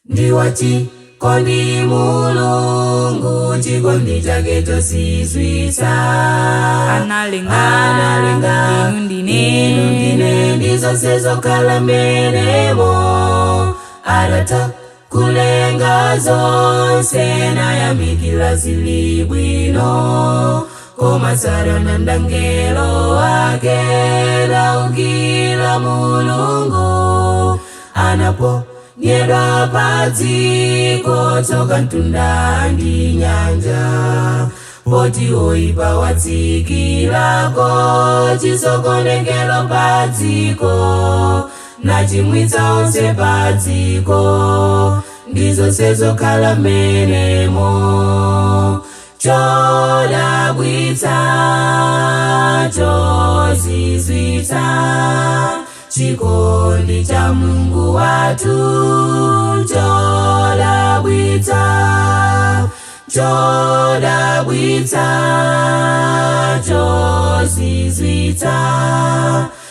Ndiwachikondi Mulungu, chikondi chake chozizwitsa. Analenga, analenga inu ndine, inu ndine, ndi zonse zokhala mmenemo. Adatha kulenga zonse, nayamikira zili bwino. Koma Satana ndi angelo ake adaukira Mulungu, anaponyedwa padziko, tsoka mtunda ndi nyanja. Poti oipa watsikirako, chisokonekero padziko, nachimwitsa onse padziko, ndi zonse zokhala mmenemo. Chodabwitsa, chozizwitsa, chikondi cha Mulungu wathu. Chodabwitsa, chodabwitsa, chozizwitsa,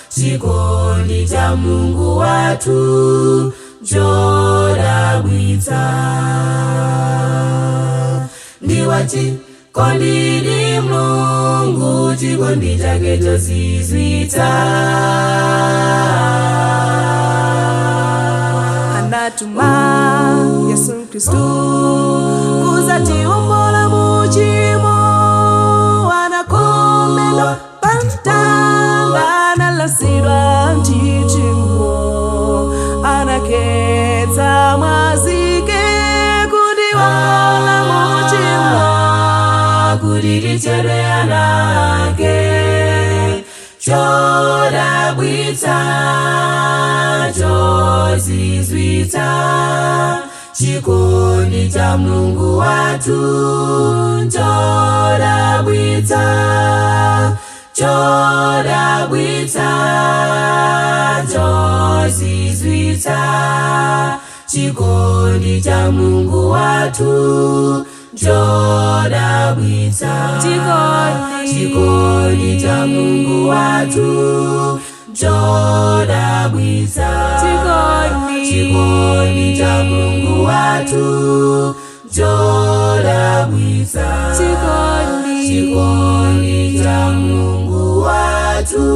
chikondi cha Mulungu wathu. Chodabwitsa, ndiwachikondi ndi Mulungu, chikondi chake chozizwitsa. Anatuma Yesu Kristu kuzatiwombola muchimo. Anakhomedwa pamtanda, analasidwa mchichimo, anakhetsa mwazi kutiwombola muchimo, kuti tichedwe ana ake. Chodabwitsa, chozizwitsa, chikondi cha Mulungu wathu. Chodabwitsa, chodabwitsa, chozizwitsa, chikondi cha Mulungu wathu. Chodabwitsa, Chikondi. chikondi cha Mulungu wathu. Chodabwitsa, Chikondi. chikondi cha Mulungu wathu. Chodabwitsa, Chikondi. chikondi cha Mulungu wathu.